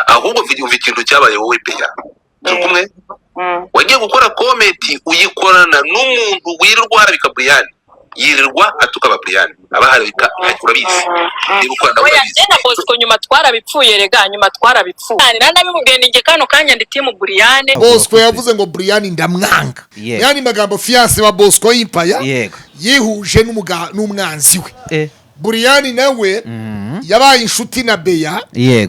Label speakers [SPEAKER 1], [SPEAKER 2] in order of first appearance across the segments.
[SPEAKER 1] Ahubwo umva ikintu cyabaye. Wowe Beya, turi kumwe, wagiye gukora comment, uyikorana n'umuntu wirirwa harabika Brian, yirirwa atuka aba Brian, abaharabika. Urabizi niba ukorana nawe.
[SPEAKER 2] Oya.
[SPEAKER 1] Urabizi.
[SPEAKER 2] Njye na Bosco nyuma twarabipfuye, rega nyuma twarabipfuye. Nari nabimubwiye, ni njye kano kanya ndi team Brian.
[SPEAKER 3] Bosco yavuze ngo Brian ndamwanga. Yani magambo, fiancé wa Bosco Yimpaya yihuje n'umwanzi we. Brian nawe yabaye inshuti na Beya,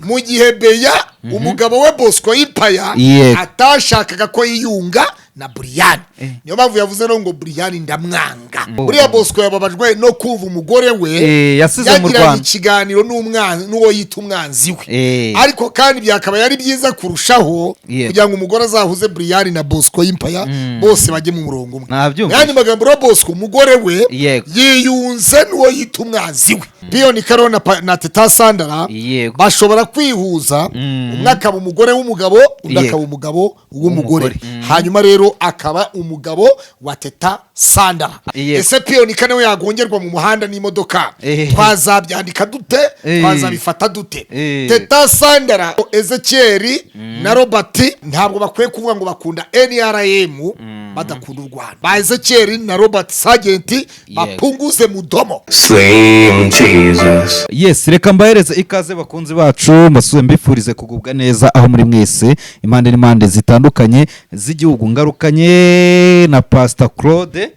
[SPEAKER 3] mu gihe Beya, umugabo we Bosco Yimpaya, atashakaga ko yiyunga na Brian. Niyo mpamvu yavuze rero ngo Brian ndamwanga. Buriya Bosco yababajwe no kumva umugore we
[SPEAKER 4] Yasize mu
[SPEAKER 3] yagiranye
[SPEAKER 4] Rwanda.
[SPEAKER 3] ikiganiro n'umwanzi, n'uwo yita umwanzi we. Ariko kandi byakaba ari byiza kurushaho kugira ngo umugore azahuze Brian na Bosco Yimpaya, bose bajye mu murongo umwe.
[SPEAKER 4] Nabyumvise.
[SPEAKER 3] Yandi magambo rero, Bosco umugore we yiyunze n'uwo yita umwanzi we. Piyoni Karo na Teta Sandara bashobora kwihuza, umwe akaba umugore w'umugabo, undi akaba umugabo w'umugore,
[SPEAKER 4] W'umugore.
[SPEAKER 3] hanyuma rero akaba umugabo wa Teta Sandara. Ese Piyoni Kane we yagongerwa mu muhanda n'imodoka, twazabyandika dute? Twazabifata dute? Teta Sandara, Ezekiel na Robert ntabwo bakwiye kuvuga ngo bakunda NRM badakunda u Rwanda. Ba Ezekiel na Robert Sagenti bapunguze mudomo.
[SPEAKER 5] Slim Jesus.
[SPEAKER 4] Yes, reka mbahereze ikaze bakunzi bacu, mbasuye, mbifurize kugubwa neza aho muri mwese, impande n'impande zitandukanye z'igihugu. Ngarukanye na Pastor Claude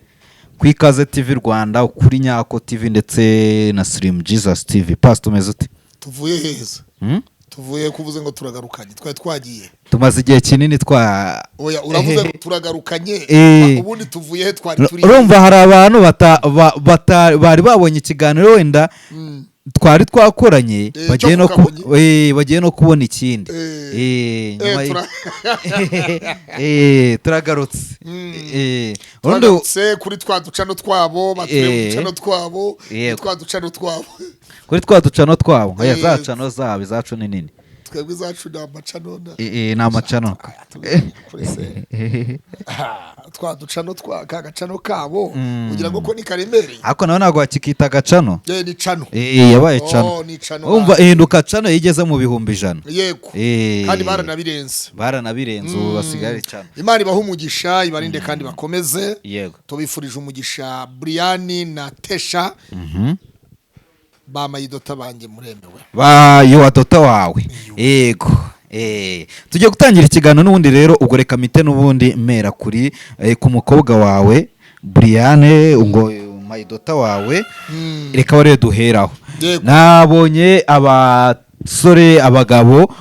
[SPEAKER 4] ku Ikaze TV Rwanda, kuri Nyako TV ndetse na Slim Jesus TV. Pastor, umeze ute?
[SPEAKER 3] Tuvuye heza.
[SPEAKER 4] Hmm?
[SPEAKER 3] Tuvuye kuvuze ngo turagarukanye, twari twagiye.
[SPEAKER 4] Tumaze igihe kinini twa
[SPEAKER 3] Oya, uravuze ngo turagarukanye. Ubundi tuvuye he? Twari turi
[SPEAKER 4] Urumva hari abantu bari babonye ikiganiro wenda twari twakoranye, bagiye
[SPEAKER 3] cyo
[SPEAKER 4] no
[SPEAKER 3] ku Kamonyi.
[SPEAKER 4] Bagiye no kubona ikindi. Nyuma turagarutse. Urundi
[SPEAKER 3] Turagarutse kuri twa ducano twabo batuye, uducano twabo, twa ducano twabo.
[SPEAKER 4] Kuri twa ducano twabo. Oya, za cano zabo, izacu ni nini.
[SPEAKER 3] Twebwe izacu ni amacano na
[SPEAKER 4] Ni amacano.
[SPEAKER 3] Kuri se. Twa ducano twa ka gacano kabo, kugira ngo ko ni karemereye.
[SPEAKER 4] Ariko nawe ntabwo wakikita agacano.
[SPEAKER 3] Ni cano.
[SPEAKER 4] Yabaye cano.
[SPEAKER 3] Oh, ni cano.
[SPEAKER 4] Umva, ihinduka cano iyo igeze mu 100,000.
[SPEAKER 3] Yego. Kandi baranabirenze.
[SPEAKER 4] Baranabirenze, ubu basigaye ari cano.
[SPEAKER 3] Imana ibahe umugisha, ibarinde kandi bakomeze. Tubifurije umugisha, Brian na Tesha, ba my daughter banjye, muremewe.
[SPEAKER 4] Ba your daughter wawe, yego. Tugiye gutangira ikiganiro n'ubundi rero. Ubwo reka mite n'ubundi mera kuri ku mukobwa wawe Briane, ngo my daughter wawe, reka rero duheraho. Nabonye abasore, abagabo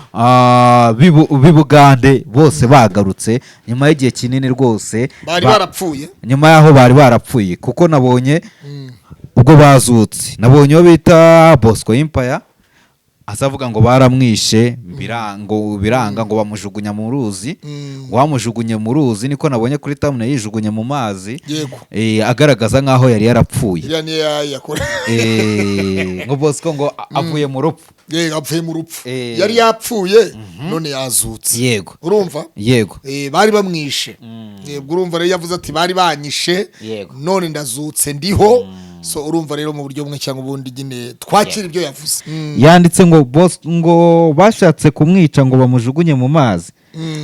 [SPEAKER 4] b'i Bugande bose bagarutse nyuma y'igihe kinini rwose.
[SPEAKER 3] Bari barapfuye.
[SPEAKER 4] Nyuma y'aho bari barapfuye, kuko nabonye ubwo bazutse, nabonye uwo bita Bosco Impaya azavuga ngo baramwishe, ngo biranga, ngo bamujugunya mu ruzi, ngo bamujugunye mu ruzi, niko nabonye kuri thumbnail, yijugunye mu mazi. Agaragaza nk'aho yari yarapfuye.
[SPEAKER 3] Iriya niyo yakora.
[SPEAKER 4] Ngo Bosco ngo avuye mu rupfu.
[SPEAKER 3] Yego, apfuye mu rupfu. Yari yapfuye, none yazutse. Urumva?
[SPEAKER 4] Yego.
[SPEAKER 3] Bari bamwishe. Yego, urumva rero yavuze ati bari banyishe, none ndazutse, ndiho. So urumva rero mu buryo bumwe cyangwa ubundi nyine twakira ibyo yavuze.
[SPEAKER 4] Yanditse ngo Bos ngo bashatse kumwica, ngo bamujugunye mu mazi.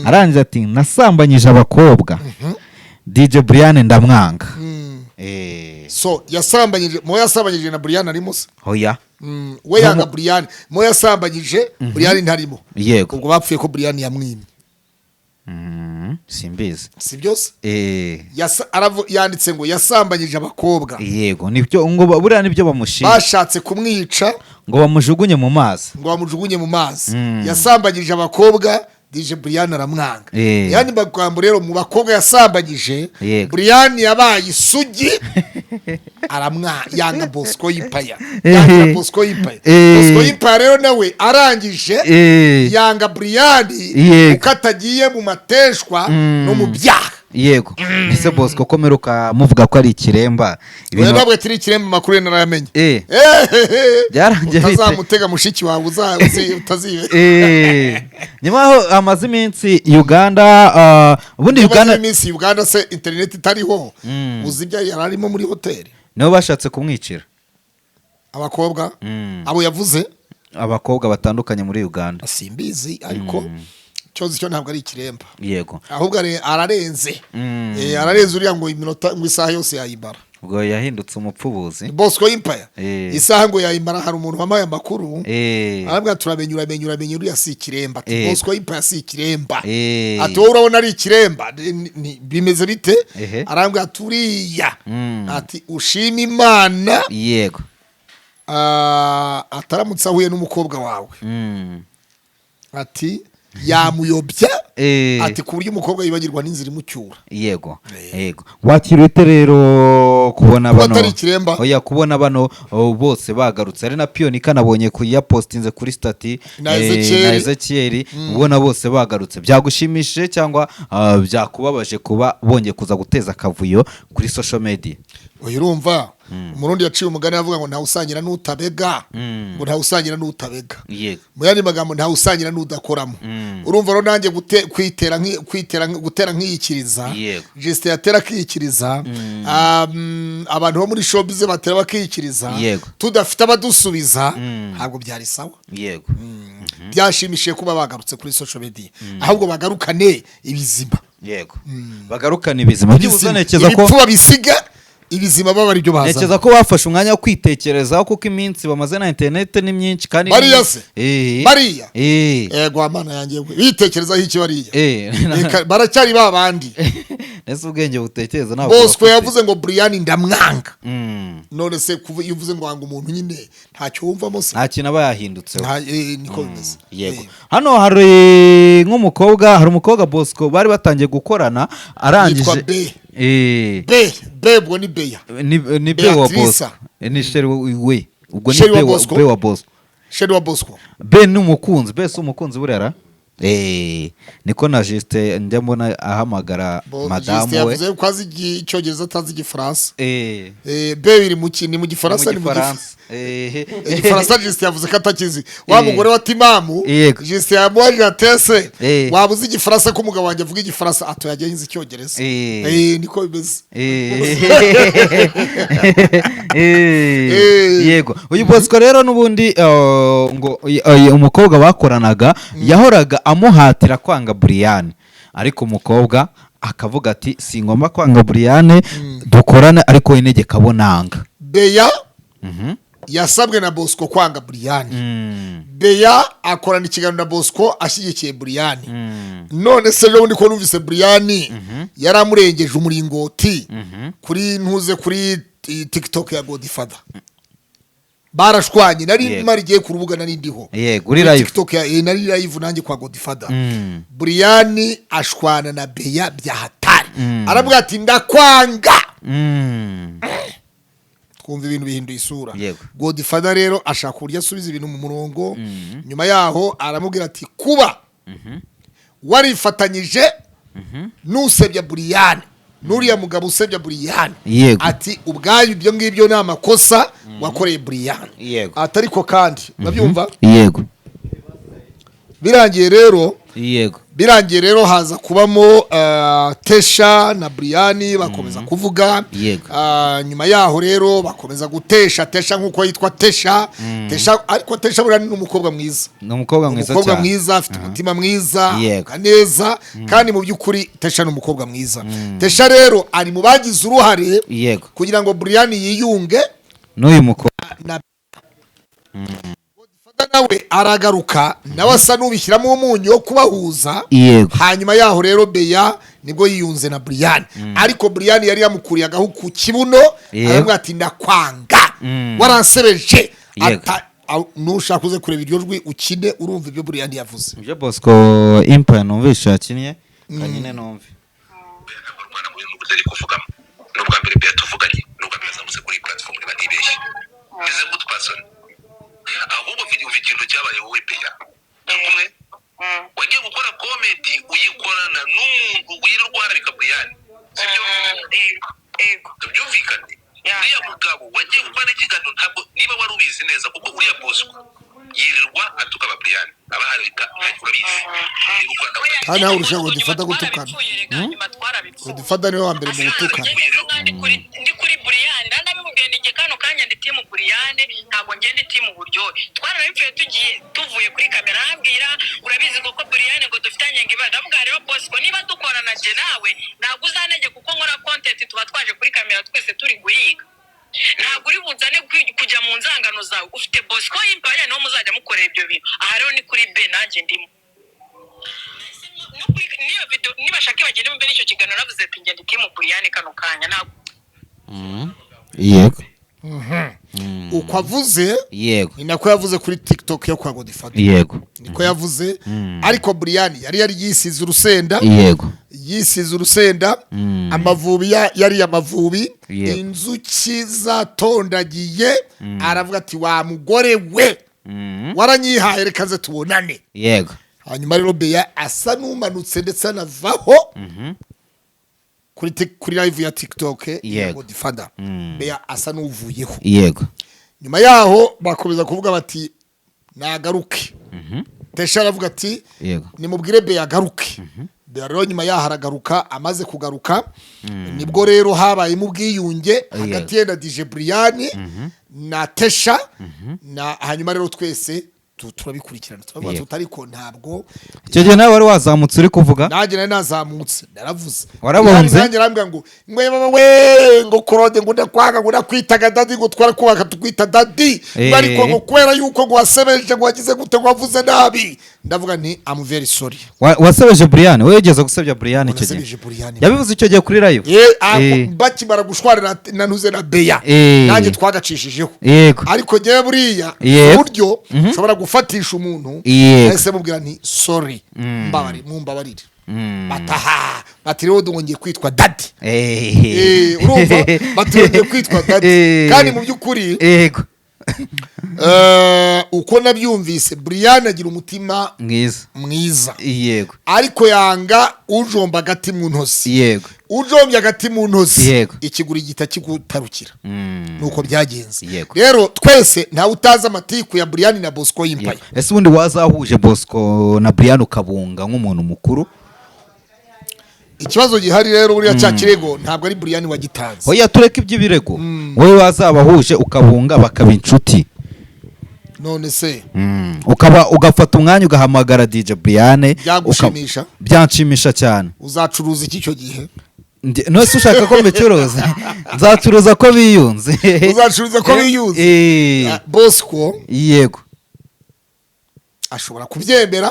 [SPEAKER 4] Arangije ati nasambanyije abakobwa, DJ Brian ndamwanga.
[SPEAKER 3] So yasambanyije, mo yasambanyije na Brian arimo se?
[SPEAKER 4] Oya.
[SPEAKER 3] We yanga Brian, mo yasambanyije Brian ntarimo. Ubwo bapfuye ko Brian yamwimye.
[SPEAKER 4] Simbizi.
[SPEAKER 3] Si byose. Yanditse ngo yasambanyije abakobwa.
[SPEAKER 4] Yego, nibyo, ngo buriya nibyo bamushinja.
[SPEAKER 3] Bashatse kumwica.
[SPEAKER 4] Ngo bamujugunye mu mazi.
[SPEAKER 3] Ngo bamujugunye mu mazi. Yasambanyije abakobwa, DJ Brian aramwanga. Yani magambo rero, mu bakobwa yasambanyije, Brian yabaye isugi, aramwa yanga Bosco Yipaya, yanga Bosco Yipaya. Bosco Yipaya rero nawe arangije yanga Brian kuko atagiye mu mateshwa no mu byaha.
[SPEAKER 4] Yego, ese Bosco ko mperuka muvuga ko ari ikiremba?
[SPEAKER 3] Oya, ntabwo akiri ikiremba, amakuru ye narayamenye.
[SPEAKER 4] Byarangiye bite?
[SPEAKER 3] Utazamutega mushiki wawe, utazibe.
[SPEAKER 4] Nyuma yaho amaze iminsi Uganda, ubundi
[SPEAKER 3] Uganda
[SPEAKER 4] Uganda
[SPEAKER 3] iminsi Uganda se interineti itariho, uzi ibyo yari arimo muri hoteli?
[SPEAKER 4] Nibo bashatse kumwicira.
[SPEAKER 3] Abakobwa abo yavuze.
[SPEAKER 4] Abakobwa batandukanye muri Uganda.
[SPEAKER 3] Simbizi, ariko cyozi cyo ntabwo ari ikiremba. Ahubwo ararenze. Ararenze uriya, ngo iminota, ngo isaha yose yayimara.
[SPEAKER 4] Ubwo yahindutse umupfubuzi.
[SPEAKER 3] Bosco Empire, isaha ngo yayimara. Hari umuntu wampaye amakuru, arabwira, turamenye, uramenye, uramenye, uriya si ikiremba. Ati Bosco Empire si ikiremba. Ati wowe urabona ari ikiremba? Bimeze bite? Arambwira ati uriya, ati ushima Imana, ataramutse ahuye n'umukobwa wawe, ati yamuyobya, ati ku buryo umukobwa yibagirwa n'inzira imucyura.
[SPEAKER 4] Yego, wakira ute rero kubona
[SPEAKER 3] Kuba
[SPEAKER 4] bano
[SPEAKER 3] atari ikiremba?
[SPEAKER 4] Oya, kubona bano, oh, bose bagarutse, ari na Piyoni kanabonye kuyapostinze kuri status
[SPEAKER 3] Na Ezekiel.
[SPEAKER 4] Na Ezekiel, ubona bose bagarutse, byagushimishije cyangwa byakubabaje kuba bongeye kuza guteza akavuyo kuri social media?
[SPEAKER 3] Oya, urumva Umurundi yaciye umugani avuga ngo ntawe usangira n'utabega, ngo ntawe usangira n'utabega. Mu yandi magambo, ntawe usangira n'udakoramo. Urumva rero nanjye kwitera gutera nkiyikiriza, Justin yatera akiyikiriza, abantu bo muri showbiz batera bakiyikiriza, tudafite abadusubiza, ntabwo byari sawa. Byashimishije kuba bagarutse kuri social media, ahubwo bagarukane ibizima.
[SPEAKER 4] Yego, bagarukane ibizima byibuze. Ntekereza ko
[SPEAKER 3] Ibipfu babisiga, ibizima baba ari byo bazana.
[SPEAKER 4] Ntekereza ko bafashe umwanya wo kwitekerezaho, kuko iminsi bamaze na interineti ni myinshi kandi
[SPEAKER 3] Bariya se?
[SPEAKER 4] Eh.
[SPEAKER 3] Bariya?
[SPEAKER 4] Eh.
[SPEAKER 3] Ego amana yanjye we, bitekerezaho iki bariya?
[SPEAKER 4] Eh.
[SPEAKER 3] Reka, baracyari ba bandi.
[SPEAKER 4] Ese ubwenge butekereza ntabwo
[SPEAKER 3] Bosco
[SPEAKER 4] bafite.
[SPEAKER 3] yavuze ngo Brian ndamwanga. None se kuva iyo uvuze ngo wanga umuntu nyine, ntacyo wumvamo se?
[SPEAKER 4] Nta kintu aba yahindutseho.
[SPEAKER 3] Niko bimeze.
[SPEAKER 4] Hano hari nk'umukobwa, hari umukobwa Bosco bari batangiye gukorana, arangije
[SPEAKER 3] Yitwa B.
[SPEAKER 4] Eh.
[SPEAKER 3] B B, ubwo ni Beya.
[SPEAKER 4] Ni B wa
[SPEAKER 3] Beatrice.
[SPEAKER 4] Bosco. Ni chéri we, ubwo ni
[SPEAKER 3] Chéri wa
[SPEAKER 4] B wa
[SPEAKER 3] Bosco?
[SPEAKER 4] B wa Bosco.
[SPEAKER 3] Chéri wa Bosco.
[SPEAKER 4] B ni umukunzi, B si umukunzi buriya ra? Niko na Justin njya mbona ahamagara madamu
[SPEAKER 3] Justin
[SPEAKER 4] we.
[SPEAKER 3] yavuze ko azi Icyongereza, atazi Igifaransa. B biri mu ki? Ni mu Gifaransa?
[SPEAKER 4] Mu
[SPEAKER 3] Ni mu
[SPEAKER 4] Gifaransa.
[SPEAKER 3] Igifaransa Justin yavuze ko atakizi. Wa mugore wa Timamu, Justin yamubajije atese waba uzi Igifaransa, ko umugabo wanjye avuga Igifaransa? Ato yagiye nzi Icyongereza. Niko bimeze.
[SPEAKER 4] Yego, uyu Bosco rero n'ubundi, ngo umukobwa bakoranaga yahoraga amuhatira kwanga Brian, ariko umukobwa akavuga ati singomba kwanga Brian, dukorane, ariko we nege kabonanga.
[SPEAKER 3] Beya yasabwe na Bosco kwanga Brian. Beya akorana ikiganiro na Bosco ashyigikiye Brian. None se ejo bundi ko numvise Brian yaramurengeje umuringoti kuri ntuze, kuri TikTok ya Godfather, barashwanye, nari mari igiye ku rubuga, nari ndiho.
[SPEAKER 4] Yego, uri
[SPEAKER 3] Kuri
[SPEAKER 4] live.
[SPEAKER 3] TikTok ya nari live nanjye kwa Godfather. Brian ashwana na Beya bya hatari, aravuga ati ndakwanga. Twumva ibintu bihinduye isura. Godfather rero ashaka uburyo asubiza ibintu mu murongo. Nyuma yaho aramubwira ati kuba warifatanyije n'usebya Brian, n'uriya mugabo usebya Brian, ati ubwayo ibyo ngibyo ni amakosa wakoreye Brian. Ati ariko kandi urabyumva. Birangiye rero, birangiye rero haza kubamo Tesha na Brian bakomeza kuvuga. Nyuma yaho rero bakomeza gutesha Tesha nk'uko yitwa Tesha. Tesha, ariko Tesha buriya ni umukobwa mwiza.
[SPEAKER 4] Ni umukobwa mwiza
[SPEAKER 3] Umukobwa
[SPEAKER 4] cyane.
[SPEAKER 3] mwiza, afite umutima mwiza, avuga neza, kandi mu by'ukuri Tesha ni umukobwa mwiza. Tesha rero ari mu bagize uruhare kugira ngo Brian yiyunge
[SPEAKER 4] n'uyu mukobwa.
[SPEAKER 3] Na Godfather nawe aragaruka, nawe asa n'ubishyiramo umunyu wo kubahuza. Hanyuma yaho rero Beya nibwo yiyunze na Brian, ariko Brian yari yamukuriye agahu ku kibuno, aravuga ati ndakwanga, waransebeje. Nushaka uze kureba iryo jwi ukine, urumva ibyo Brian yavuze.
[SPEAKER 4] Ibyo Bosco Empire numvishe yakinnye kanyine, numve.
[SPEAKER 1] Umwana mu bintu utari kuvugamo, ni ubwa mbere Beya tuvuganye, ni ubwa mbere azamutse kuri platform, niba ntibeshye. Is a good person. Ahubwo umva ikintu cyabaye, wowe Beya, turi kumwe, wagiye gukora comment uyikorana n'umuntu wirirwa harabika Brian, sibyo?
[SPEAKER 2] Yego.
[SPEAKER 1] Tubyumvikane. Uriya mugabo wagiye gukora n'ikiganiro, ntabwo niba wari ubizi neza, kuko uriya Bosco yirirwa atuka aba Brian, abaharabika, urabizi, niba ukorana nawe.
[SPEAKER 3] Kandi nawe urushaho Godfather gutukana. Godfather niwe wa mbere mu gutukana.
[SPEAKER 2] Ndi kuri Brian, ndanabimubwiye, ni njye kano kanya ndi team Brian, ntabwo ngenda team Buryohe. Twarabipfuye tugiye. Nanjye ndimo. No n'iyo video, nibashaka bagende mbere icyo kiganiro, navuze ati ngende team Brian kano kanya ntabwo.
[SPEAKER 3] Uko avuze ni nako yavuze kuri TikTok yo kwa Godfather. Niko yavuze, ariko Brian yari yisize urusenda. Yisize urusenda, Amavubi yari Amavubi. Inzuki zatondagiye, aravuga ati: "Wa mugore we, waranyihaye, reka nze tubonane." Hanyuma rero Beya asa n'umanutse, ndetse anavaho kuri live ya TikTok ya Godfather. Beya asa n'uvuyeho. Nyuma yaho bakomeza kuvuga bati nagaruke. Tesha aravuga ati nimubwire Beya agaruke. Beya rero nyuma yaho aragaruka. Amaze kugaruka nibwo rero habayemo ubwiyunge hagati ye na DJ Brian na Tesha na hanyuma rero twese turabikurikirana, turavuga tuti ariko ntabwo.
[SPEAKER 4] Icyo gihe nawe wari wazamutse uri kuvuga?
[SPEAKER 3] Nanjye nari nazamutse, naravuze.
[SPEAKER 4] Warabunze?
[SPEAKER 3] Nanjye arambwira ngo baba we, ngo Claude, ngo ndakwanga, ngo ndakwitaga daddy, ngo twarakubaka tukwita daddy, ngo ariko ngo kubera yuko ngo wasebeje, ngo wagize gute, ngo wavuze nabi. Ndavuga nti: "I'm very sorry."
[SPEAKER 4] Wasebeje Brian? Wowe wigeze gusebya Brian icyo gihe?
[SPEAKER 3] Nasebeje Brian.
[SPEAKER 4] Yabivuze icyo gihe kuri live.
[SPEAKER 3] Bakimara gushwarira na ntuze na Beya, nanjye twagacishijeho. Ariko njyewe buriya uburyo nshobora gufatisha umuntu, nahise mubwira nti: "Sorry, mbabari, mumbabarire." Bataha bati: "Rero ngiye kwitwa daddy." Urumva, bati yongeye kwitwa daddy. Kandi mu by'ukuri, uko nabyumvise, Brian agira umutima
[SPEAKER 4] mwiza.
[SPEAKER 3] Mwiza. Ariko yanga ujomba agati mu ntozi. Ujombye agati mu ntozi, ikiguri gihita kigutarukira. Nuko byagenze. Rero twese ntawe utazi amatiku ya Brian na Bosco Yimpaye.
[SPEAKER 4] Ese ubundi wazahuje Bosco na Brian ukabunga nk'umuntu mukuru?
[SPEAKER 3] Ikibazo gihari rero, buriya cya kirego ntabwo ari Brian wagitanze.
[SPEAKER 4] Oya, tureke iby'ibirego. Wowe wazabahuje ukabunga bakaba inshuti?
[SPEAKER 3] None se?
[SPEAKER 4] Ukaba ugafata umwanya ugahamagara DJ Brian.
[SPEAKER 3] Byagushimisha?
[SPEAKER 4] Byanshimisha cyane.
[SPEAKER 3] Uzacuruza iki icyo gihe?
[SPEAKER 4] None se ushaka ko mbicuruza? Nzacuruza ko biyunze.
[SPEAKER 3] Uzacuruza ko biyunze?
[SPEAKER 4] Eh.
[SPEAKER 3] Ah, Bosco ashobora kubyemera,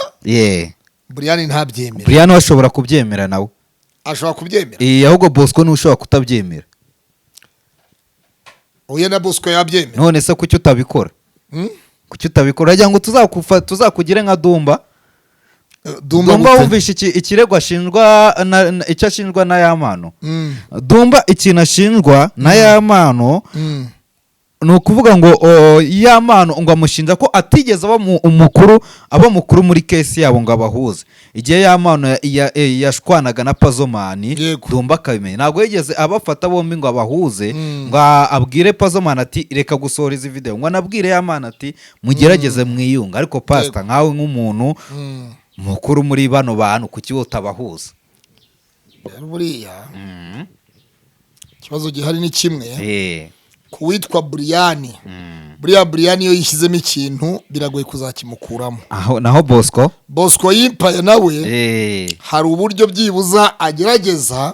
[SPEAKER 3] Brian ntabyemera.
[SPEAKER 4] Brian we ashobora kubyemera nawe.
[SPEAKER 3] Ashobora kubyemera.
[SPEAKER 4] Ahubwo Bosco niwe ushobora kutabyemera.
[SPEAKER 3] Oya, na Bosco yabyemera.
[SPEAKER 4] None se kuki utabikora?
[SPEAKER 3] Hmm?
[SPEAKER 4] Kuki utabikora? Uragira ngo tuzakugire nka Dumba?
[SPEAKER 3] Dumba
[SPEAKER 4] Dumba
[SPEAKER 3] gute?
[SPEAKER 4] wumvishe ikirego ashinjwa icyo ashinjwa na Yampano? Dumba ikintu ashinjwa na Yampano ni ukuvuga ngo Yampano ngo amushinja ko atigeze aba umukuru, aba mukuru muri case yabo ngo abahuze igihe Yampano yashwanaga na Pazomani. Dumba akabimenya, ntabwo yigeze abafata bombi ngo abahuze, ngo abwire Pazomani ati reka gusohora izi video, ngo anabwire Yampano ati mugerageze mwiyunge. Ariko pasita, nkawe nk'umuntu mukuru muri bano bantu, kuki wowe utabahuza?
[SPEAKER 3] Rero buriya ikibazo gihari ni kimwe ku witwa Brian. Buriya Brian iyo yishyizemo ikintu biragoye kuzakimukuramo.
[SPEAKER 4] Aho naho Bosco?
[SPEAKER 3] Bosco Yimpaye nawe hari uburyo byibuza agerageza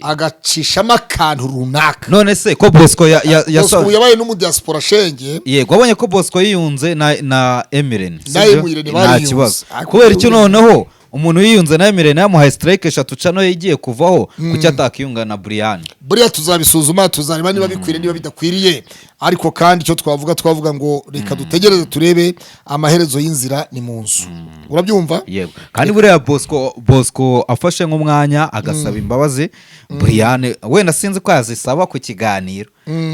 [SPEAKER 3] agacishamo akantu runaka.
[SPEAKER 4] None se ko Bosco
[SPEAKER 3] Bosco ubu yabaye n'umudiaspora shenge.
[SPEAKER 4] Yego, wabonye ko Bosco yiyunze na Emirene?
[SPEAKER 3] Na Emirene
[SPEAKER 4] Nta
[SPEAKER 3] bariyunze.
[SPEAKER 4] kibazo.
[SPEAKER 3] Ariko
[SPEAKER 4] Kubera icyo
[SPEAKER 3] Emirene-
[SPEAKER 4] noneho umuntu yiyunze na Emirene, yamuhaye strike eshatu, cano ye igiye kuvaho, kuki atakiyunga na Brian?
[SPEAKER 3] Buriya tuzabisuzuma, tuzareba niba bikwiriye, niba bidakwiriye. Ariko kandi icyo twavuga, twavuga ngo reka dutegereze turebe, amaherezo y'inzira ni mu nzu, urabyumva?
[SPEAKER 4] Yego, kandi buriya Bosco afashe nk'umwanya agasaba imbabazi Brian, wenda sinzi ko yazisaba ku kiganiro,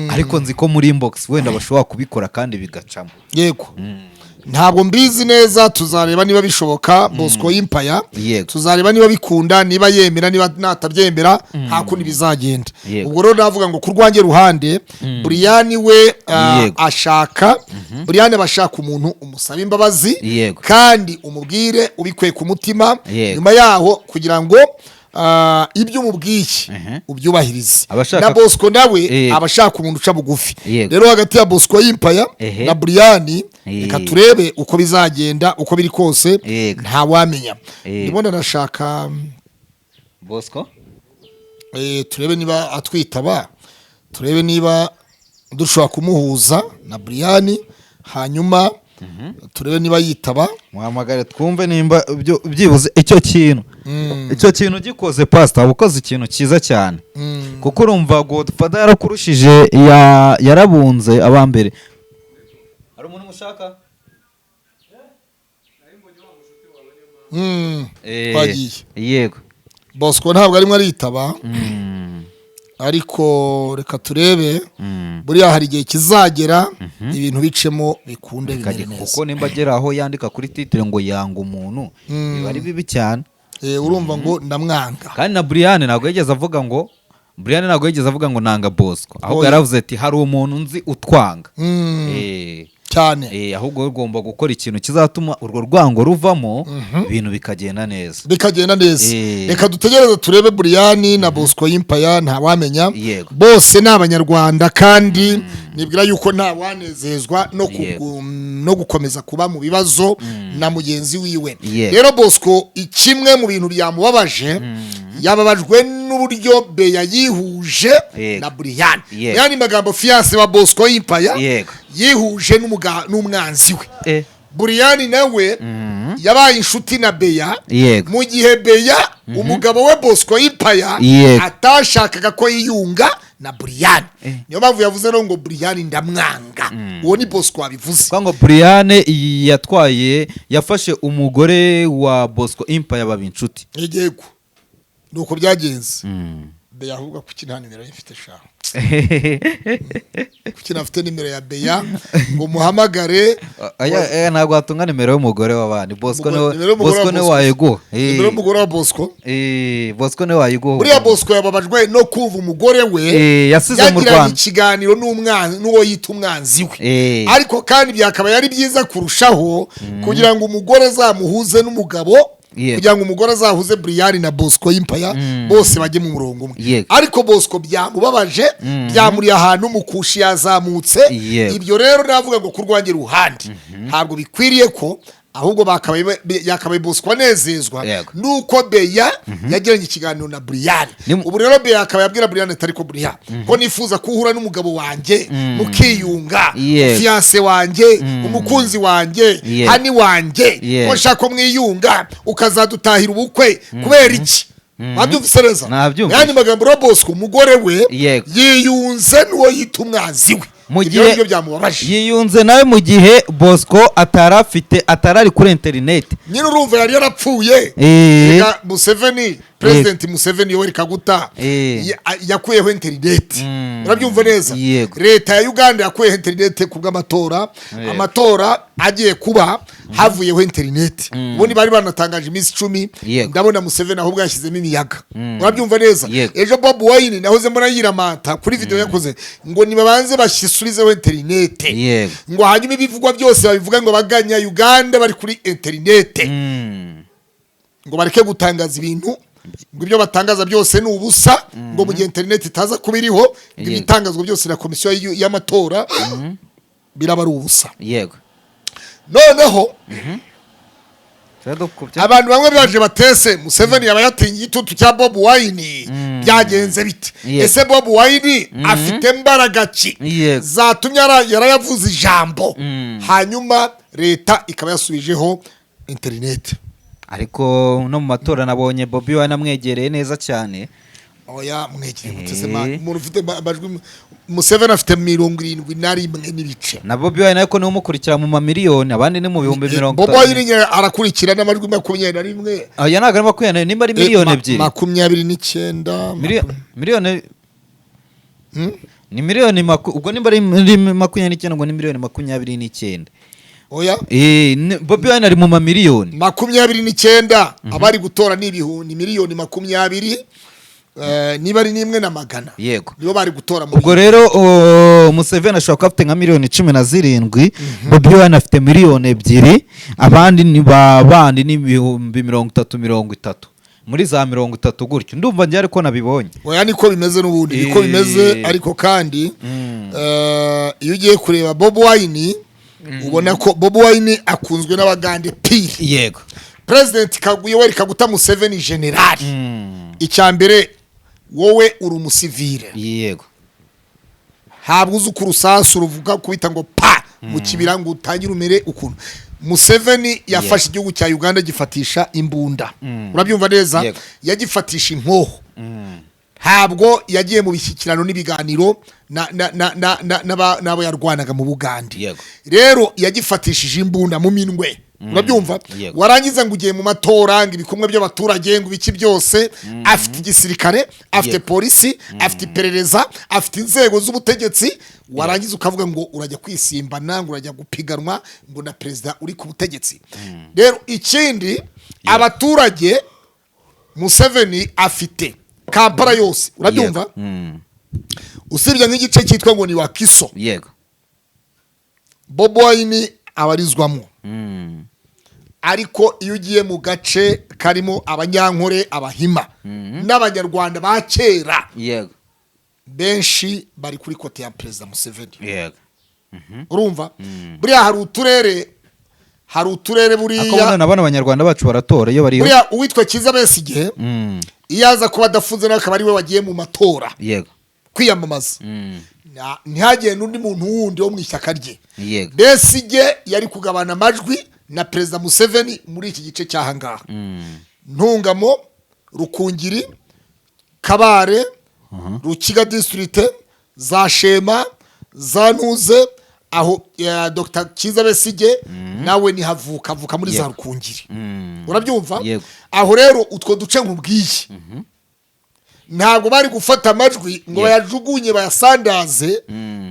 [SPEAKER 4] ariko nzi ko muri inbox wenda bashobora kubikora kandi bigacamo.
[SPEAKER 3] Yego, ntabwo mbizi neza, tuzareba niba bishoboka. Bosco Yimpaya, tuzareba niba bikunda, niba yemera, niba natabyemera nta kundi bizagenda. Ubwo rero navuga ngo ku rwanjye ruhande, Brian we ashaka, Brian aba ashaka umuntu umusaba imbabazi kandi umubwire ubikuye ku mutima. Nyuma yaho kugira ngo ibyo umubwiye ubyubahirize. Na Bosco nawe aba ashaka umuntu uca bugufi. Rero hagati ya Bosco Yimpaya na Brian, reka turebe uko bizagenda. Uko biri kose ntawamenya. Ndimo ndanashaka
[SPEAKER 4] Bosco.
[SPEAKER 3] Turebe niba atwitaba, turebe niba dushobora kumuhuza na Brian, hanyuma Turebe niba yitaba.
[SPEAKER 4] Muhamagare twumve nimba byibuze icyo kintu gikoze. Pastor, uba ukoze ikintu cyiza cyane, kuko urumva Godfather yarakurushije, yarabunze abambere. Hari umuntu mushaka?
[SPEAKER 3] Twagiye.
[SPEAKER 4] Yego.
[SPEAKER 3] Bosco ntabwo arimo aritaba, ariko reka turebe. Buriya hari igihe kizagera ibintu bicemo, bikunde, bimere neza.
[SPEAKER 4] Kuko nimba agera aho yandika kuri titre ngo yanga umuntu, biba ari bibi cyane.
[SPEAKER 3] Urumva ngo ndamwanga.
[SPEAKER 4] Kandi na Brian ntabwo yigeze avuga ngo, Brian ntabwo yigeze avuga ngo nanga Bosco, ahubwo
[SPEAKER 3] Oya.
[SPEAKER 4] yaravuze ati hari umuntu nzi utwanga.
[SPEAKER 3] Cyane.
[SPEAKER 4] Ahubwo wowe ugomba gukora ikintu kizatuma urwo rwango ruvamo, ibintu bikagenda neza.
[SPEAKER 3] Bikagenda neza. Reka dutegereze turebe Buriyani na Bosco Yimpaya, ntawamenya. Bose ni Abanyarwanda, kandi nibwira yuko ntawanezezwa no gukomeza kuba mu bibazo na mugenzi wiwe. Rero Bosco, kimwe mu bintu byamubabaje, yababajwe n'uburyo Beya yihuje na Buriyani. Yani magambo, fiancé wa Bosco Yimpaya yihuje n'umwanzi we. Buriyani nawe yabaye inshuti na Beya, mu gihe Beya, umugabo we Bosco Yimpaya, atashakaga ko yiyunga na Buriyani. Niyo mpamvu yavuze rero ngo Buriyani ndamwanga. Uwo ni Bosco wabivuze.
[SPEAKER 4] Kuvuga ngo Brian yatwaye, yafashe umugore wa Bosco Empire baba inshuti.
[SPEAKER 3] Yego, ni uko byagenze. Beya ahubwo kuki nta nimero ye mfite sha? Kuki ntafite nimero ya Beya ngo muhamagare?
[SPEAKER 4] Aya, aya, ntabwo watunga nimero y'umugore w'abandi. Bosco niwe.
[SPEAKER 3] Nimero y'umugore wa
[SPEAKER 4] Bosco niwe
[SPEAKER 3] Bosco.
[SPEAKER 4] wayiguha.
[SPEAKER 3] Nimero y'umugore wa Bosco.
[SPEAKER 4] Bosco niwe wayiguha.
[SPEAKER 3] Buriya Bosco yababajwe no kumva umugore we
[SPEAKER 4] Yasize mu
[SPEAKER 3] yagiranye
[SPEAKER 4] Rwanda.
[SPEAKER 3] ikiganiro n'umwanzi, n'uwo yita umwanzi we. Ariko kandi byakaba yari byiza kurushaho kugira ngo umugore azamuhuze n'umugabo, kugira ngo umugore azahuze Brian na Bosco Yimpaya, bose bajye mu murongo umwe. Ariko Bosco byamubabaje, byamuriye ahantu mukushi yazamutse. Ibyo rero navuga ngo ku rwanjye ruhande ntabwo bikwiriye ko, ahubwo yakabaye Bosco anezezwa nuko Beya yagiranye ikiganiro na Brian. Ubu rero Beya akaba yabwira Brian ati ariko Brian, ko nifuza ko uhura n'umugabo wanjye mukiyunga, fiancé wanjye, umukunzi wanjye, honey wanjye, ko nshaka ko mwiyunga ukazadutahira ubukwe, kubera iki? Wabyumvise neza?
[SPEAKER 4] Nabyumvise.
[SPEAKER 3] Yandi magambo rero, Bosco umugore we yiyunze n'uwo yita umwanzi we.
[SPEAKER 4] Mu
[SPEAKER 3] Ibyo
[SPEAKER 4] gihe
[SPEAKER 3] nibyo byamubabaje.
[SPEAKER 4] Yiyunze nawe mu gihe Bosco atari afite, atari ari kuri interineti.
[SPEAKER 3] Nyine urumva yari yarapfuye. Reka Museveni, President Museveni Yoweri Kaguta yakuyeho interineti. Urabyumva neza?
[SPEAKER 4] Yego.
[SPEAKER 3] Leta ya Uganda yakuyeho interineti ku bw'amatora. Amatora agiye kuba, havuyeho interineti. Ubundi bari banatangaje iminsi 10. Ndabona Museveni ahubwo yashyizemo imiyaga. Urabyumva neza?
[SPEAKER 4] Yego.
[SPEAKER 3] Ejo Bob Wine nahoze mbona yiramata kuri video yakoze ngo nibabanze bashyisubizeho interineti, ngo hanyuma ibivugwa byose babivuga ngo baganya Uganda bari kuri interineti, ngo bareke gutangaza ibintu, ngo ibyo batangaza byose ni ubusa, ngo mu gihe interineti itaza kuba iriho, ngo ibitangazwa byose na komisiyo y'amatora biraba ari ubusa. Noneho abantu bamwe baje batese Museveni yaba yatinye igitutu cya Bob Wine, byagenze bite? Ese Bob Wine afite mbaraga ki zatumye yarayavuze ijambo, hanyuma leta ikaba yasubijeho interineti?
[SPEAKER 4] Ariko no mu matora nabonye Bobi Wine amwegereye neza cyane.
[SPEAKER 3] Oya, mwegere muteze umuntu ufite amajwi, Museveni afite 71 n'ibice.
[SPEAKER 4] Na Bobi Wine ariko niwe umukurikira mu mamiliyoni, abandi ni mu bihumbi mirongo
[SPEAKER 3] Bobi
[SPEAKER 4] itanu.
[SPEAKER 3] Wine nyine arakurikira n'amajwi 21.
[SPEAKER 4] Aya ntabwo ari 20, nimba ari miliyoni 2.
[SPEAKER 3] 29.
[SPEAKER 4] Miliyoni ni miliyoni ubwo nimba ari muri 29, ngo ni miliyoni 29.
[SPEAKER 3] Oya.
[SPEAKER 4] Bobi Wine ari mu mamiliyoni.
[SPEAKER 3] 29, abari gutora ni ibihumbi miliyoni 20, niba ari n'imwe na magana. Nibo bari gutora muri
[SPEAKER 4] Ubwo rero Museveni ashobora kuba afite nka miliyoni 17, Bobi Wine afite miliyoni 2, abandi ni ba bandi ni ibihumbi 30 30, muri za 30 gutyo, ndumva njye ariko nabibonye.
[SPEAKER 3] Oya, niko bimeze n'ubundi, niko bimeze. Ariko kandi iyo ugiye kureba Bobi Wine, ubona ko Bobi Wine akunzwe n'Abagande pire. President Yoweri Kaguta Museveni, generali, icya mbere wowe uri umusivile, ntabwo uzi uko urusasu ruvuga kubita ngo pa. mu kibira ngo utangire umere ukuntu. Museveni yafashe igihugu cya Uganda, gifatisha imbunda, urabyumva neza?
[SPEAKER 4] Yego.
[SPEAKER 3] Yagifatisha inkoho. Ntabwo yagiye mu bishyikirano n'ibiganiro n'abo yarwanaga mu Bugande. Rero yagifatishije imbunda mu minwe, urabyumva?
[SPEAKER 4] Yego.
[SPEAKER 3] Warangiza ngo ugiye mu matora, ngo ibikumwe by'abaturage, ngo ibiki byose. Afite igisirikare, afite polisi, afite iperereza, afite inzego z'ubutegetsi. Warangiza ukavuga ngo urajya kwisimbana, ngo urajya gupiganwa ngo na perezida uri ku butegetsi. Rero ikindi, abaturage, Museveni afite Kampala yose, urabyumva? Usibye nk'igice cyitwa ngo ni Wakiso Bobi Wine abarizwamo. Ariko iyo ugiye mu gace karimo Abanyankore, Abahima n'Abanyarwanda ba kera, benshi bari kuri côté ya Perezida Museveni. Urumva, buriya hari uturere
[SPEAKER 4] Ariko
[SPEAKER 3] buriya
[SPEAKER 4] buriya na bano Banyarwanda bacu baratora iyo bariyo.
[SPEAKER 3] Buriya uwitwa Kiza Besigye, iyo aza kuba adafunze, nawe akaba ari we wagiye mu matora kwiyamamaza, ntihagende undi muntu wundi wo mu ishyaka rye, Besigye yari kugabana amajwi na Perezida Museveni muri iki gice cy'aha ngaha: Ntungamo, Rukungiri, Kabare, Rukiga district, za Shema, za Ntuze aho. Dr Kiza Besigye nawe nihavuka, avuka muri za Rukungiri, urabyumva?
[SPEAKER 4] Yego.
[SPEAKER 3] Aho rero utwo duce nkubwiye, ntabwo bari gufata amajwi ngo bayajugunye, bayasandaze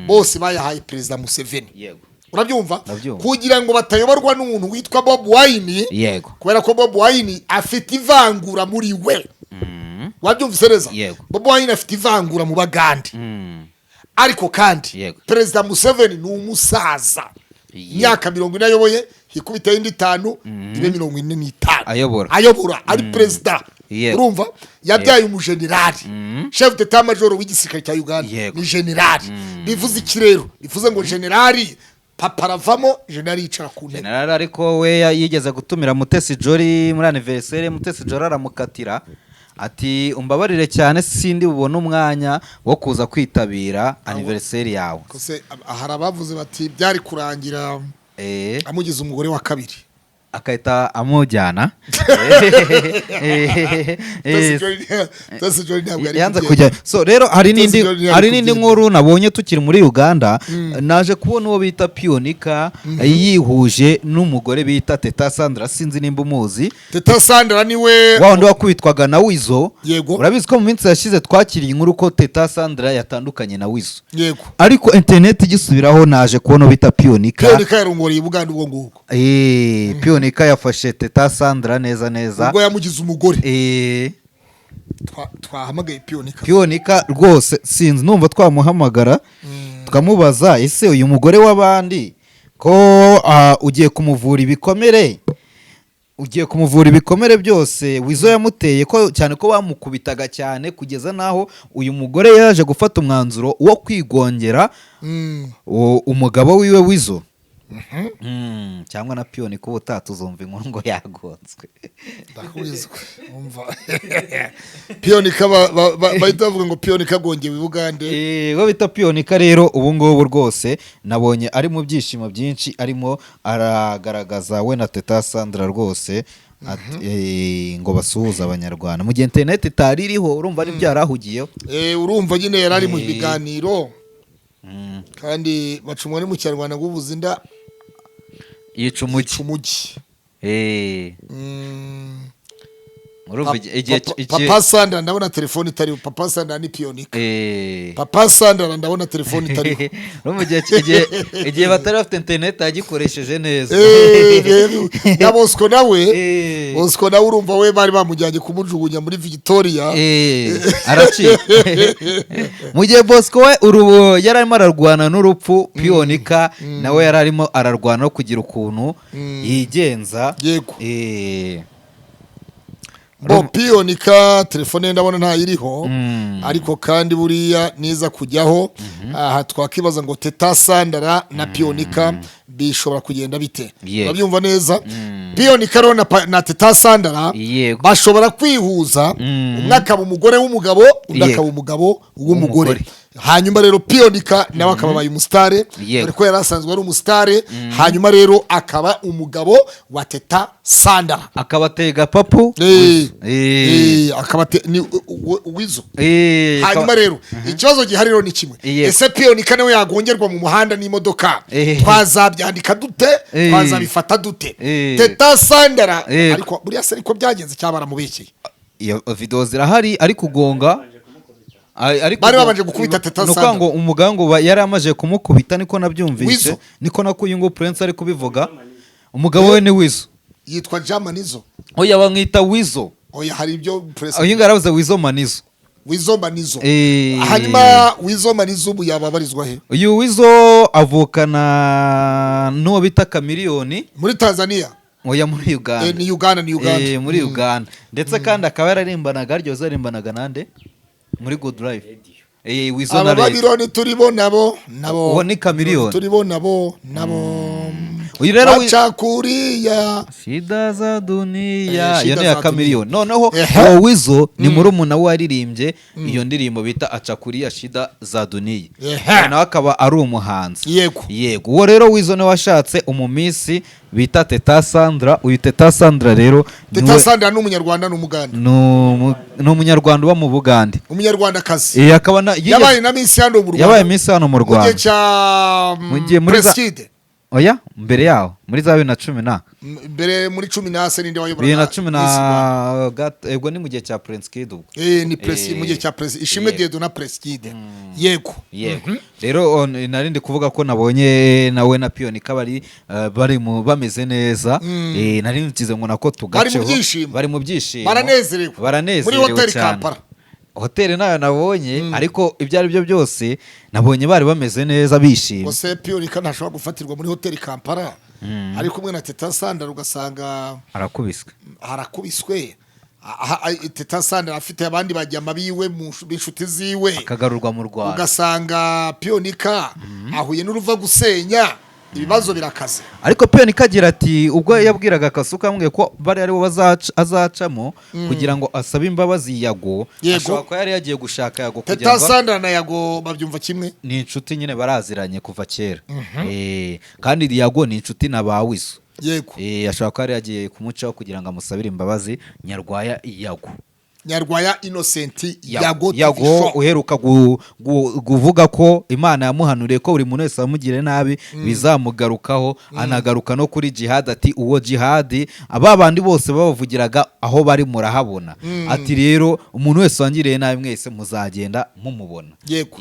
[SPEAKER 3] bose, bayahaye Perezida Museveni. Urabyumva?
[SPEAKER 4] Ndabyumva.
[SPEAKER 3] Kugira ngo batayoborwa n'umuntu witwa Bob Wine, kubera ko Bob Wine afite ivangura muri we. Wabyumvise neza?
[SPEAKER 4] Yego.
[SPEAKER 3] Bob Wine afite ivangura mu Bagande. Ariko kandi Perezida Museveni ni umusaza. Imyaka 40 ayoboye, hikubiteho indi 5, ibe 45.
[SPEAKER 4] Ayobora.
[SPEAKER 3] Ayobora ari perezida. Urumva, yabyaye umujenerali, chef d'état major w'igisirikare cya Uganda. Ni generali. Bivuze iki rero? Bivuze ngo generali papa aravamo, generali yicara ku ntebe.
[SPEAKER 4] General, ariko we yigeze gutumira Mutesi Jolly muri anniversaire, Mutesi Jolly aramukatira ati: "Umbabarire cyane, sindi bubone umwanya wo kuza kwitabira anniversaire yawe."
[SPEAKER 3] Kose hari abavuze bati byari kurangira amugize umugore wa kabiri.
[SPEAKER 4] Akahita amujyana.
[SPEAKER 3] Mutesi Jolly ntabwo yari
[SPEAKER 4] Yanze
[SPEAKER 3] kubyemera.
[SPEAKER 4] kujya. So rero hari
[SPEAKER 3] Mutesi
[SPEAKER 4] n'indi
[SPEAKER 3] Jolly ntiyari
[SPEAKER 4] hari n'indi
[SPEAKER 3] kubyemera.
[SPEAKER 4] nkuru nabonye tukiri muri Uganda. Naje kubona uwo bita Pionika yihuje n'umugore bita Teta Sandra, sinzi nimba umuzi.
[SPEAKER 3] Teta Sandra niwe
[SPEAKER 4] Wa wundi wakubitwaga na Wizo.
[SPEAKER 3] Yego.
[SPEAKER 4] Urabizi ko mu minsi yashize twakiriye inkuru ko Teta Sandra yatandukanye na Wizo.
[SPEAKER 3] Yego.
[SPEAKER 4] Ariko interineti igisubiraho, naje kubona uwo bita Pionika.
[SPEAKER 3] Pionika yarongoreye Bugande ubwo ngubwo.
[SPEAKER 4] Pionika yafashe Teta Sandra neza neza.
[SPEAKER 3] Ubwo yamugize umugore. Twahamagaye Pionika.
[SPEAKER 4] Pionika rwose, sinzi, numva twamuhamagara tukamubaza: ese uyu mugore w'abandi ko ugiye kumuvura ibikomere, ugiye kumuvura ibikomere byose Wizo yamuteye, ko cyane ko bamukubitaga cyane kugeza n'aho uyu mugore yaje gufata umwanzuro wo kwigongera umugabo wiwe Wizo? Cyangwa na Pionika ubutaha tuzumva inkuru ngo yagonzwe.
[SPEAKER 3] Ndakubizwe, umva, Pionika bahita bavuga ngo Pionika agongewe i Bugande.
[SPEAKER 4] Uwo bita Pionika rero ubu ngubu rwose nabonye ari mu byishimo byinshi, arimo aragaragaza we na Teta Sandra rwose ngo basuhuze Abanyarwanda mu gihe interineti itari iriho. Urumva ari byarahugiyeho.
[SPEAKER 3] Urumva nyine yari ari mu biganiro, kandi baca umugani mu Kinyarwanda ngo ubuze inda
[SPEAKER 4] yica umugi.
[SPEAKER 3] Yica umugi.
[SPEAKER 4] Urumva igihe
[SPEAKER 3] Papa Sandra, ndabona telefone itariho. Papa Sandra ni Pionika. Papa Sandra, ndabona telefone itariho.
[SPEAKER 4] Urumva igihe batari bafite interineti yagikoresheje neza.
[SPEAKER 3] Rero, na Bosco nawe, Bosco nawe urumva we bari bamujyanye kumujugunya muri Victoria.
[SPEAKER 4] Aracika. Mu gihe Bosco we urubu yari arimo ararwana n'urupfu, Pionika nawe yari arimo ararwana no kugira ukuntu yigenza.
[SPEAKER 3] Yego. Bo Pionika telefone ye ndabona ntayiriho. Ariko kandi buriya niza kujyaho aha, twakibaza ngo Teta Sandra na Pionika bishobora kugenda bite? Urabyumva neza? Pionika rero na Teta Sandra bashobora kwihuza, umwe akaba umugore w'umugabo, undi akaba umugabo w'umugore.
[SPEAKER 4] W'umugore.
[SPEAKER 3] Hanyuma rero Piyonika nawe akaba abaye umusitare, dore ko yari asanzwe ari umusitare. Hanyuma rero akaba umugabo wa Teta Sandara.
[SPEAKER 4] Akabatega papu.
[SPEAKER 3] Akaba ni Wizo. Hanyuma rero ikibazo gihari rero ni kimwe: ese Piyonika nawe yagongerwa mu muhanda n'imodoka, twazabyandika dute? Twazabifata dute? Teta Sandara, ariko buriya se ariko byagenze cyangwa baramubekeye?
[SPEAKER 4] Iyo video zirahari ari kugonga. Ari
[SPEAKER 3] Bari babanje gukubita Teta
[SPEAKER 4] Ni ukuvuga
[SPEAKER 3] Sandra.
[SPEAKER 4] ngo umugabo ngo yari amaze kumukubita, niko nabyumvise.
[SPEAKER 3] Wizo.
[SPEAKER 4] Niko nako uyu nguyu Prince ari kubivuga. Umugabo we ni Wizo.
[SPEAKER 3] Yitwa Jamanizo.
[SPEAKER 4] Oya, bamwita Wizo.
[SPEAKER 3] Oya, hari ibyo Prince.
[SPEAKER 4] Uyu nguyu yaravuze Wizo Manizo.
[SPEAKER 3] Wizo Manizo. Hanyuma Wizo Manizo ubu yaba abarizwa he?
[SPEAKER 4] Uyu Wizo avukana n'uwo bita Kamiliyoni.
[SPEAKER 3] Muri Tanzania?
[SPEAKER 4] Oya, muri Uganda.
[SPEAKER 3] Ni Uganda, ni Uganda.
[SPEAKER 4] Muri Uganda. Ndetse kandi akaba yararimbanaga, harya yarimbanaga nande muri Good Life? Wizo na
[SPEAKER 3] Aba
[SPEAKER 4] Radio.
[SPEAKER 3] Babironi turibo nabo nabo.
[SPEAKER 4] Uwo ni Chameleone.
[SPEAKER 3] Turibo nabo nabo.
[SPEAKER 4] Uyu rero
[SPEAKER 3] Baca kuriya.
[SPEAKER 4] Shida za dunia.
[SPEAKER 3] Shida
[SPEAKER 4] Iyo ni iya
[SPEAKER 3] za
[SPEAKER 4] Chameleone. Noneho uwo Wizo ni murumuna we waririmbye iyo ndirimbo bita Acakuriya Shida za Dunia. Uwo nawe akaba ari umuhanzi. Yego, uwo rero Wizo niwe washatse umumisi bita Teta Sandra. Uyu Teta Sandra rero
[SPEAKER 3] Teta Sandra ni Umunyarwanda, ni Umuganda?
[SPEAKER 4] Ni Umunyarwanda uba mu Bugande.
[SPEAKER 3] Umunyarwandakazi.
[SPEAKER 4] Akaba
[SPEAKER 3] Yabaye na Miss hano mu Rwanda.
[SPEAKER 4] Yabaye Miss hano mu
[SPEAKER 3] Mu gihe
[SPEAKER 4] Rwanda.
[SPEAKER 3] cya
[SPEAKER 4] Mu gihe muri
[SPEAKER 3] Prestige.
[SPEAKER 4] Oya, mbere yaho muri za 2010 na
[SPEAKER 3] Mbere muri cumi na se ninde wayoboraga
[SPEAKER 4] 2010
[SPEAKER 3] Miss Rwanda?
[SPEAKER 4] Ubwo ni mu gihe cya Prince Kid ubwo.
[SPEAKER 3] Ni Prince, mu gihe cya Prince Ishimwe Dieudonné na Prince Kid, yego.
[SPEAKER 4] Yego, rero nari ndi kuvuga ko nabonye nawe na Piyonika bari bari mu bameze neza. Nari nkize ngo nako tugaceho.
[SPEAKER 3] Byishimo.
[SPEAKER 4] Bari mu byishimo.
[SPEAKER 3] Baranezerewe.
[SPEAKER 4] Baranezerewe
[SPEAKER 3] Muri hoteli
[SPEAKER 4] cyane.
[SPEAKER 3] Kampala.
[SPEAKER 4] Hoteli nayo nabonye, ariko ibyo ari byo byose nabonye bari bameze neza, bishimye.
[SPEAKER 3] Gusa Piyonika ntashobora gufatirwa muri hoteli Kampala ari kumwe na Teta Sandra, ugasanga
[SPEAKER 4] Arakubiswe.
[SPEAKER 3] harakubiswe. Teta Sandra afite abandi bajyama biwe b'inshuti ziwe.
[SPEAKER 4] Akagarurwa mu Rwanda.
[SPEAKER 3] Ugasanga Piyonika ahuye n'uruva gusenya, ibibazo birakaze.
[SPEAKER 4] Ariko Piyonika agira ati ubwo yabwiraga Kasuka, amubwiye ko bari aribo azacamo kugira ngo asabe imbabazi Yago. Ashobora kuba yari yagiye gushaka Yago kugira
[SPEAKER 3] Teta
[SPEAKER 4] ngo
[SPEAKER 3] Sandra na Yago babyumva kimwe.
[SPEAKER 4] Ni inshuti nyine, baraziranye kuva kera. Kandi Yago ni inshuti na ba Wizo. Ashobora kuba yari yagiye kumucaho kugira ngo amusabire imbabazi Nyarwaya Yago.
[SPEAKER 3] Nyarwaya Innocent Yago TV
[SPEAKER 4] Yago
[SPEAKER 3] Show.
[SPEAKER 4] uheruka kuvuga ko Imana yamuhanuriye ko buri muntu wese wamugiriye nabi bizamugarukaho, anagaruka no kuri Jihad, ati uwo Jihad, aba bandi bose babavugiraga aho bari murahabona, ati rero umuntu wese wangiriye nabi mwese muzagenda mumubona. Yego,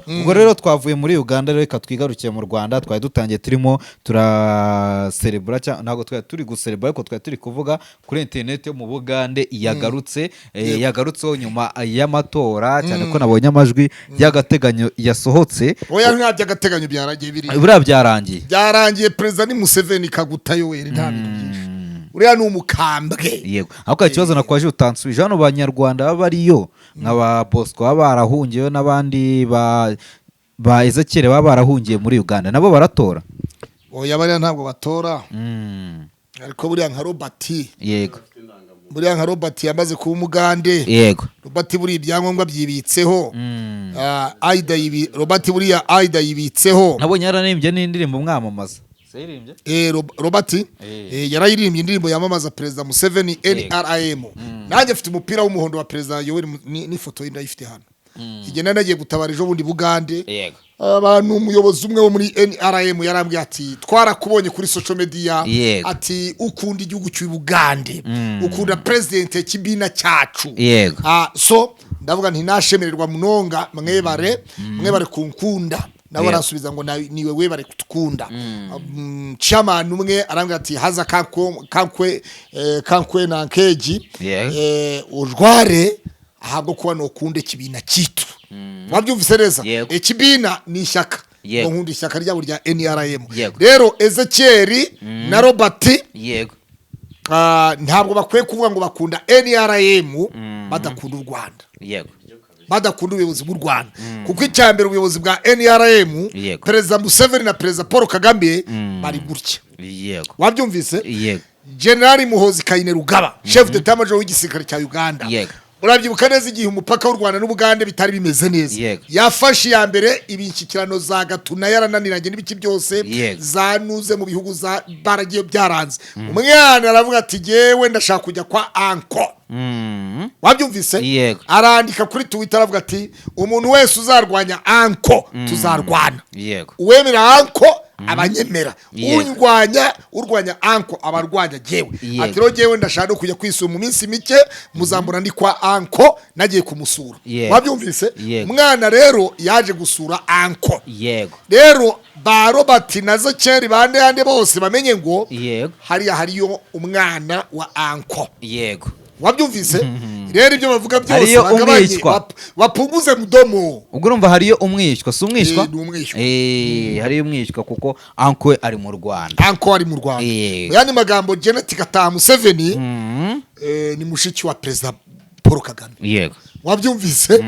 [SPEAKER 4] ubwo rero twavuye muri Uganda, reka twigarukiye mu Rwanda. Twari dutangiye turimo turaserebura, cyangwa ntabwo twari turi guserebura, ariko twari turi kuvuga kuri interineti yo mu Bugande yagarutse, yagarutseho nyuma y'amatora, cyane ko nabonye amajwi y'agateganyo yasohotse.
[SPEAKER 3] Oya, nta by'agateganyo, byaragiye biri.
[SPEAKER 4] Buriya byarangiye.
[SPEAKER 3] Byarangiye, perezida ni Museveni Kaguta Yoweri, nta bintu byinshi, uriya ni umukambwe.
[SPEAKER 4] Yego, ariko hari ikibazo nakwaje utansubije. Hano banyarwanda baba bariyo nka ba Bosco baba barahungiyeyo n'abandi ba Ezekiel baba barahungiye muri Uganda, nabo baratora?
[SPEAKER 3] Oya, bariya ntabwo batora. Ariko buriya nka Robert, buriya nka Robert yamaze kuba Umugande. Robert buriya ibyangombwa byibitseho. Ah, Aida yibi Robert, buriya Aida yibitseho.
[SPEAKER 4] Nabonye yararirimbye n'indirimbo mwamamaza. Yaririmbye?
[SPEAKER 3] Robert yarayiririmbye indirimbo yamamaza perezida Museveni, NRM. Nanjye afite umupira w'umuhondo wa perezida Yoweri n'ifoto ye ndayifite hano. Igihe nari nagiye gutabara ejo bundi Bugande, abantu, umuyobozi umwe wo muri NRM yarambwiye ati twarakubonye kuri social media, ati ukunda igihugu cy'u Bugande, ukunda president kibina cyacu. Ah, so ndavuga nti nashemererwa munonga, mwebare, mwebare kunkunda. Nawe aransubiza ngo niwe webare kutukunda. Chairman umwe arambwira ati haza kankwe kankwe na nkeji urware ahabwo kuba nokunde kibina kitu. Wabyumvise neza?
[SPEAKER 4] Yego.
[SPEAKER 3] Ikibina ni ishyaka. Ngo nkunda ishyaka ryabo rya NRM. Rero Ezekiel na Robert ntabwo bakwiye kuvuga ngo bakunda NRM badakunda u Rwanda, badakunda ubuyobozi bw'u Rwanda, kuko icya mbere ubuyobozi bwa NRM, perezida Museveni na perezida Paul Kagame bari gutya. Wabyumvise?
[SPEAKER 4] Yego.
[SPEAKER 3] Generali Muhozi Kainerugaba, chef d'état major w'igisirikare cya Uganda, Murabyibuka neza igihe umupaka w'u Rwanda n'Ubugande bitari bimeze neza. Yafashe iya mbere, ibishyikirano za Gatuna yarananiranye n'ibiki byose, zanuze mu bihugu za baragiye byaranze. Umwana aravuga ati: "Jyewe ndashaka kujya kwa uncle." Wabyumvise?
[SPEAKER 4] Yego.
[SPEAKER 3] Arandika kuri Twitter, aravuga ati: "Umuntu wese uzarwanya uncle tuzarwana." Uwemera uncle abanyemera, urwanya, urwanya uncle abarwanya jyewe. Ati: "Rero jyewe ndashaka no kujya kwisura, mu minsi mike muzambona ndi kwa uncle, nagiye kumusura." Wabyumvise?
[SPEAKER 4] Yego.
[SPEAKER 3] Umwana rero yaje gusura uncle. Rero ba Robert na Zekeri bande yande bose bamenye ngo hariya hariyo umwana wa uncle. Wabyumvise? Rero ibyo bavuga byose
[SPEAKER 4] Hariyo
[SPEAKER 3] bagabanye,
[SPEAKER 4] umwishywa.
[SPEAKER 3] bapunguze mudomo.
[SPEAKER 4] Ubwo urumva hariyo umwishywa, si umwishywa?
[SPEAKER 3] Eh, ni umwishywa.
[SPEAKER 4] Eh, hariyo umwishywa kuko uncle ari mu Rwanda.
[SPEAKER 3] Uncle ari mu Rwanda. Mu yandi magambo, Janet Gataha Museveni ni mushiki wa Perezida Paul Kagame. Wabyumvise?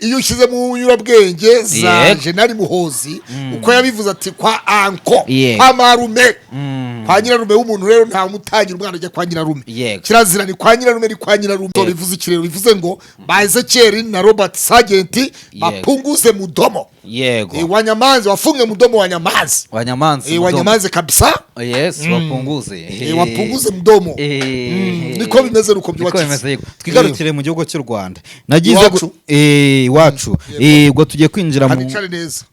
[SPEAKER 3] Iyo ushyize mu nyurabwenge za General Muhozi, uko yabivuze ati kwa uncle, kwa marume, kwa nyirarume w'umuntu. Rero nta mutangira umwana ajya kwa nyirarume. Kirazira, ni kwa nyirarume, ni kwa nyirarume. Bivuze ikirero, bivuze ngo ba Ezekiel na Robert Sagenti bapunguze mudomo. Wanyamanze, wafunge mudomo, wanyamanze.
[SPEAKER 4] Wanyamanze mudomo.
[SPEAKER 3] Wanyamanze kabisa.
[SPEAKER 4] Yes, wapunguze.
[SPEAKER 3] Wapunguze mudomo. Niko bimeze, nuko
[SPEAKER 4] Niko
[SPEAKER 3] byubakitse.
[SPEAKER 4] bimeze, yego. Twigarukire mu gihugu cy'u Rwanda. Nagize
[SPEAKER 3] Iwacu.
[SPEAKER 4] Iwacu. Ubwo tugiye kwinjira mu
[SPEAKER 3] Hanicare neza.